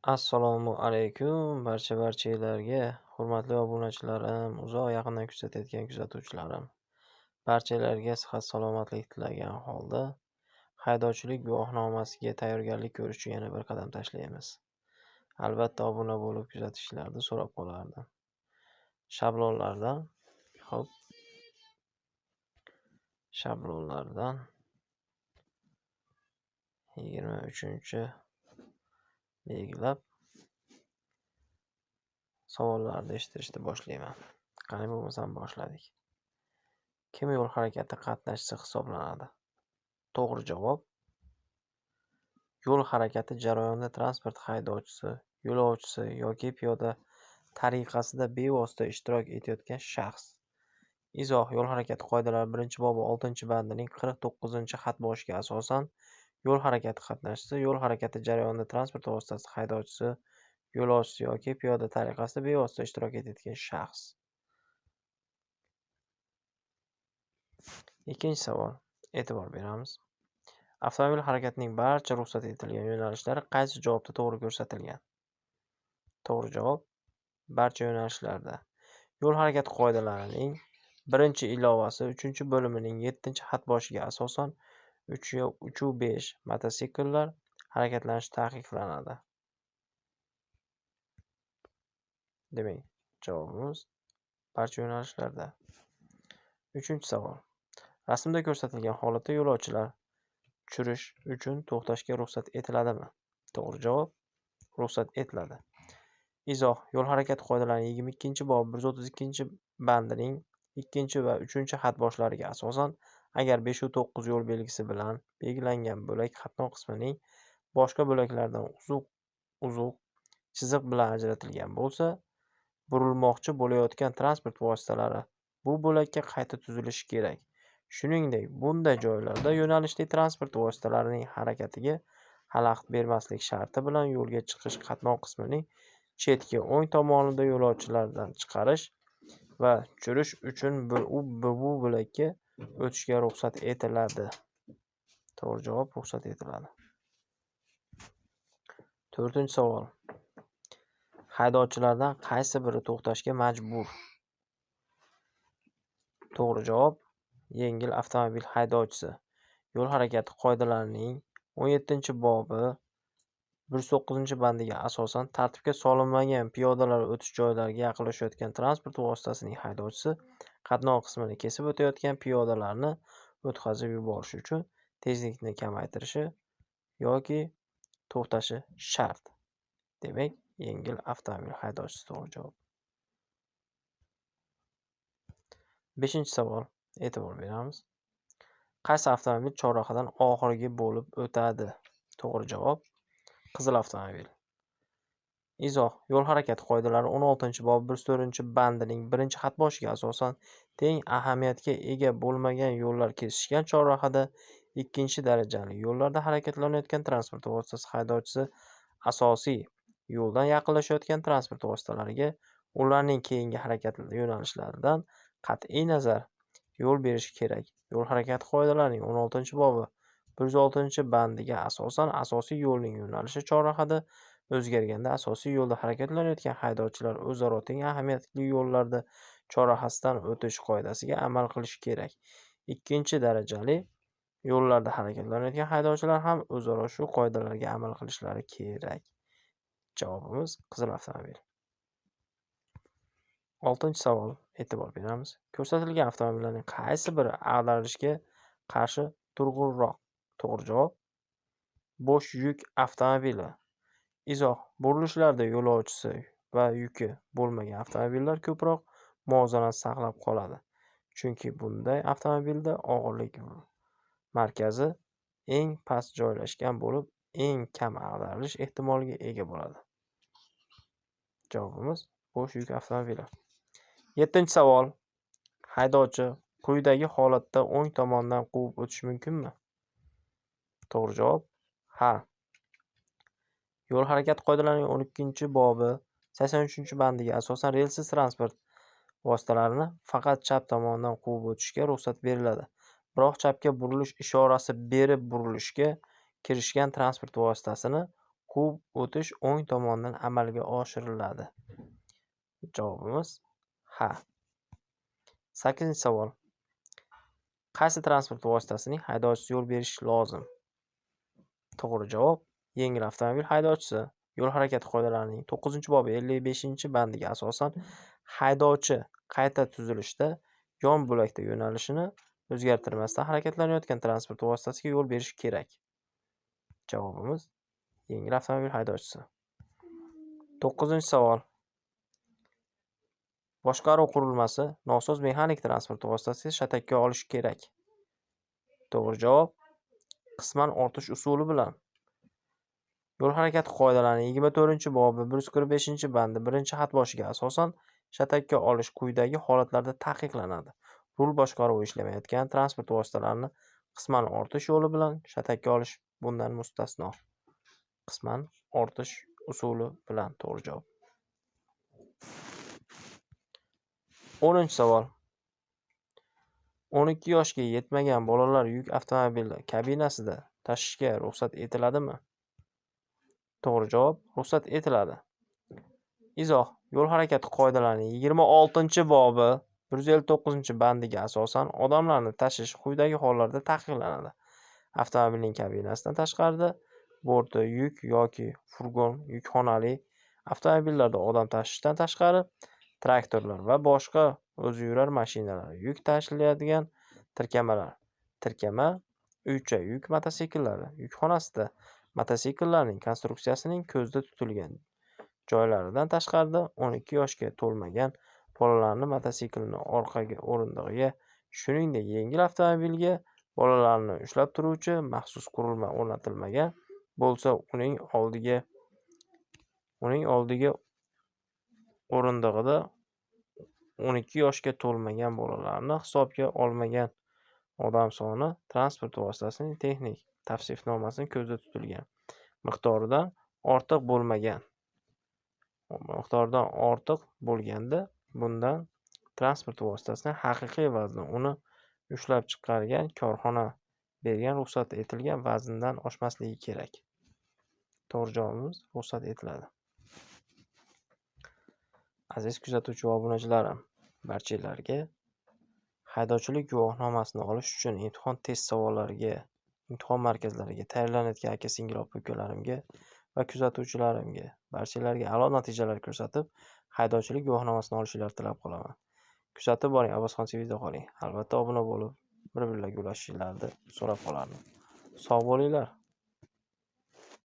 Assalomu alaykum barcha-barchalarga, hurmatli obunachilarim, uzoq yaqindan kuzatayotgan kuzatuvchilarim. Barchalarga sihat salomatlik tilagan holda haydovchilik guvohnomasiga tayyorgarlik ko'rish uchun yana bir qadam tashlaymiz. Albatta obuna bo'lib kuzatishlarini so'rab qolardim. Shablonlardan, xo'p. Shablonlardan 23 belgilab savollarni eshittirishni boshlayman. Qani bo'lmasam boshladik. Kim yo'l harakati qatnashchisi hisoblanadi? To'g'ri javob: yo'l harakati jarayonida transport haydovchisi, yo'lovchisi yoki piyoda tariqasida bevosita ishtirok etayotgan shaxs. Izoh: yo'l harakati qoidalari 1-bobi 6-bandining 49-xatboshiga asosan yo'l harakati qatnashchisi yo'l harakati jarayonida transport vositasi haydovchisi, yo'lovchisi yoki piyoda tariqasida bevosita ishtirok etayotgan shaxs. Ikkinchi savol. E'tibor beramiz. Avtomobil harakatining barcha ruxsat etilgan yo'nalishlari qaysi javobda to'g'ri ko'rsatilgan? To'g'ri javob: barcha yo'nalishlarda. Yo'l harakati qoidalarining 1-ilovasi 3-bo'limining 7-xatboshiga asosan 3 u 5 mototsikllar harakatlanishi taqiqlanadi. Demak, javobimiz barcha yo'nalishlarda. 3-savol. Rasmda ko'rsatilgan holatda yo'lovchilar tushirish uchun to'xtashga ruxsat etiladimi? To'g'ri javob: ruxsat etiladi. Izoh: yo'l harakati qoidalarining 22-bobi 132-bandining 2 va 3-xatboshlariga asosan agar 5 u 9 yo'l belgisi bilan belgilangan bo'lak qatnov qismining boshqa bo'laklardan uzuq chiziq bilan ajratilgan bo'lsa, burilmoqchi bo'layotgan transport vositalari bu bo'lakka qayta tuzilishi kerak. Shuningdek, bunday joylarda yo'nalishli transport vositalarining harakatiga xalaqit bermaslik sharti bilan yo'lga chiqish qatnov qismining chetki o'ng tomonida yo'lovchilardan chiqarish va tushirish uchun bu bo'lakka o'tishga ruxsat etiladi. To'g'ri javob: ruxsat etiladi. 4-savol. Haydovchilardan qaysi biri to'xtashga majbur? To'g'ri javob: yengil avtomobil haydovchisi. Yo'l harakati qoidalarining 17-bobi 109-bandiga asosan tartibga solinmagan piyodalar o'tish joylariga yaqinlashayotgan transport vositasining haydovchisi qatnov qismini kesib o'tayotgan piyodalarni o'tkazib yuborish uchun tezlikni kamaytirishi yoki to'xtashi shart. Demak, yengil avtomobil haydovchisi to'g'ri javob. 5-savol. E'tibor beramiz. Qaysi avtomobil chorrahadan oxirgi bo'lib o'tadi? To'g'ri javob: qizil avtomobil. Izoh: yo'l harakati qoidalari 16-bobi 104-bandining 1-xatboshiga asosan teng ahamiyatga ega bo'lmagan yo'llar kesishgan chorrahada 2-darajali yo'llarda harakatlanayotgan transport vositasi haydovchisi asosiy yo'ldan yaqinlashayotgan transport vositalariga ularning keyingi harakat yo'nalishlaridan qat'iy nazar yo'l berishi kerak. Yo'l harakati qoidalarining 16-bobi 106-bandiga asosan asosiy yo'lning yo'nalishi chorrahada o'zgarganda asosiy yo'lda harakatlanayotgan haydovchilar o'zaro teng ahamiyatli yo'llarda chorrahasidan o'tish qoidasiga amal qilishi kerak. 2-darajali yo'llarda harakatlanayotgan haydovchilar ham o'zaro shu qoidalarga amal qilishlari kerak. Javobimiz qizil avtomobil. 6-savol. E'tibor beramiz. Ko'rsatilgan avtomobillarning qaysi biri ag'darilishga qarshi turg'unroq? To'g'ri javob: bo'sh yuk avtomobili. Izoh: burilishlarda yo'lovchisi va yuki bo'lmagan avtomobillar ko'proq muvozanat saqlab qoladi. Chunki bunday avtomobilda og'irlik markazi eng past joylashgan bo'lib, eng kam ag'darilish ehtimoliga ega bo'ladi. Javobimiz bo'sh yuk avtomobili. 7-savol. Haydovchi quyidagi holatda o'ng tomondan quvib o'tishi mumkinmi? To'g'ri javob: ha. Yo'l harakati qoidalarining 12-bobi 83-bandiga asosan relsiz transport vositalarini faqat chap tomondan quvib o'tishga ruxsat beriladi. Biroq chapga burilish ishorasi berib burilishga kirishgan transport vositasini Quvib o'tish o'ng tomondan amalga oshiriladi. Javobimiz ha. 8-savol. Qaysi transport vositasining haydovchisi yo'l berishi lozim? To'g'ri javob: yengil avtomobil haydovchisi. Yo'l harakati qoidalarining 9-bobi 55-bandiga asosan haydovchi qayta tuzilishda yon bo'lakda yo'nalishini o'zgartirmasdan harakatlanayotgan transport vositasiga yo'l berishi kerak. Javobimiz yengil avtomobil haydovchisi. 9-savol. Boshqaruv qurilmasi nosoz mexanik transport vositasini shatakka olish kerak. To'g'ri javob: qisman ortish usuli bilan. Yo'l harakati qoidalarining 24-bobi 145-bandi 1-xat boshiga asosan shatakka olish quyidagi holatlarda taqiqlanadi. Rul boshqaruvi ishlamayotgan transport vositalarini qisman ortish yo'li bilan shatakka olish bundan mustasno. Qisman ortish usuli bilan to'g'ri javob. 10-savol. 12 yoshga yetmagan bolalar yuk avtomobili kabinasida tashishga ruxsat etiladimi? To'g'ri javob: ruxsat etiladi. Izoh: Yo'l harakati qoidalarining 26-bobi 159-bandiga asosan odamlarni tashish quyidagi hollarda taqiqlanadi. Avtomobilning kabinasidan tashqarida borti yuk yoki furgon yukxonali avtomobillarda odam tashishdan tashqari traktorlar va boshqa o'ziyurar mashinalar, yuk tashiladigan tirkamalar, tirkama, uycha yuk mototsikllari yukxonasida mototsikllarning konstruksiyasining ko'zda tutilgan joylaridan tashqarida 12 yoshga to'lmagan bolalarni mototsiklni orqagi o'rindig'iga, shuningdek, yengil avtomobilga bolalarni ushlab turuvchi maxsus qurilma o'rnatilmagan bo'lsa, uning oldigi o'rindig'ida 12 yoshga to'lmagan bolalarni hisobga olmagan odam soni transport vositasining texnik tavsifnomasida ko'zda tutilgan miqdoridan ortiq bo'lganda, bundan transport vositasining haqiqiy vazni uni ushlab chiqargan korxona bergan ruxsat etilgan vazndan oshmasligi kerak. To'g'ri javobimiz ruxsat etiladi. Aziz kuzatuvchi va obunachilarim, barchalarga haydovchilik guvohnomasini olish uchun imtihon test savollariga, imtihon markazlariga tayyorlanayotgan aka-singil, opa-ukalarimga va kuzatuvchilarimga, barchalarga a'lo natijalar ko'rsatib, haydovchilik guvohnomasini olishingizni tilab qolaman. Kuzatib boring, Abbosxon TVda qoling. Albatta obuna bo'lib, bir-birlarga ulashishingizni so'rab qolardim. Sog' bo'linglar.